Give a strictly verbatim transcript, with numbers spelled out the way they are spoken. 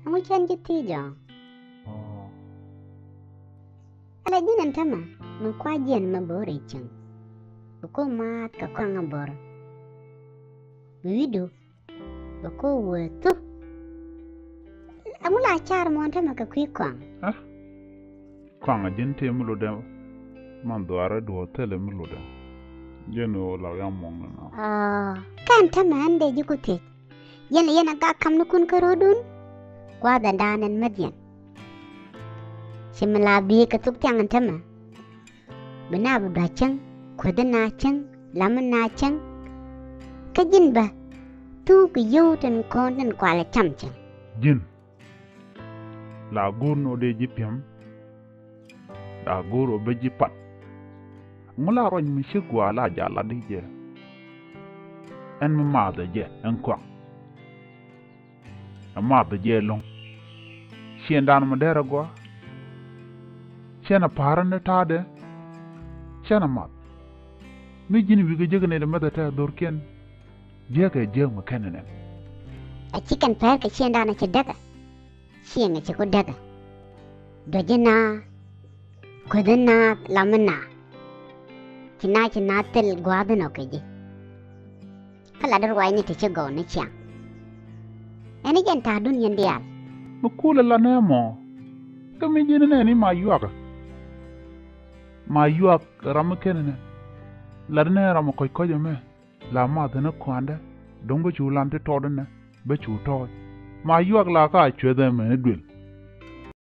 Ɛŋu cɛn ji̱ thiec ɔ? Ala ji̱n ɛn tämɛ mi kua jiɛn mɛ bo̱o̱r i̱ cäŋ. Bi ko̱ maath kɛ kɔaŋ ɛ bo̱r. Bi wi̱du bɛ ko̱ wee thu. Ɛŋu la car muɔ̱ɔ̱n tämɛ kɛ kui̱ kɔaŋ? Kɔaŋ a ji̱n tëë mi lotdɛ man dhuaarɛ duɔ̱ɔ̱r thilɛ mi lotdɛ. Jɛn ɣöö la wiam muɔ̱ŋ ni nɔ. Kɛn tämɛ ɛn dee ji̱ ku thiec. Yɛn lɛ yɛn a gak ka̱m ni kun kä ro̱o̱dun. Gua̱a̱th ɛn da̱a̱n ɛn mäth yɛn. Ci mi la bi̱i̱ kɛ thuk thiaŋ ɛn tämɛ. Bi na bi dua̱c cäŋ, kuäthi na cäŋ, lamä na cäŋ. Kä ji̱n bä thuk kɛ yio̱w tin kɔn tin kualɛ cam cäŋ. Ji̱n la go̱o̱r ni ɣöö dee ji̱ pi̱em. La go̱o̱r ɣöö bä ji̱ pat. Ŋu la ruac mi ci gua̱a̱ la ja̱ lat i̱ jɛ? Ɛn mi maathɛ jɛ ɛn kɔaŋ. Ɛ math jɛ ɛlɔ̱ŋ. Ciɛŋdan mɛ derɛ gɔaa. Cɛn ɛ pa̱a̱rä ni ta̱a̱dɛ. Cɛn ɛ math. Mi ji̱n wi̱i̱ kɛ jek nɛy ti mɛth ɛ tɛth dhorkiɛn. Jiäkɛ jiäk mɛ kɛn ɛnɛn. Ɛ ci kɛn pɛr kɛ ciɛŋdan ɛ ci däkɛ. Ciɛŋ ɛ ci ku däkɛ. Duɔ̱c ina. Kuäth in naath lam in naath. Ci naath ci naath thil gua̱a̱th in ɔ kɛ ji̱. Kä lat in ruacni ti ci gɔw ni ciaŋ. Ɛn i̱ jɛn ta̱a̱dun yɛn diaal. Mi kulɛ lat nɛ mɔ. Kä mi ji̱n nɛ ni ma yuakä. Ma yuak ram mi ken nɛ. Lat nɛ ram mi kɔc kɔc ɛmɛ. La math ni kuandä do̱ŋ bä cu lan ti tɔt inɛ bä cu tɔɔc. Ma yuak la ka cueth ɛmɛ ni duël.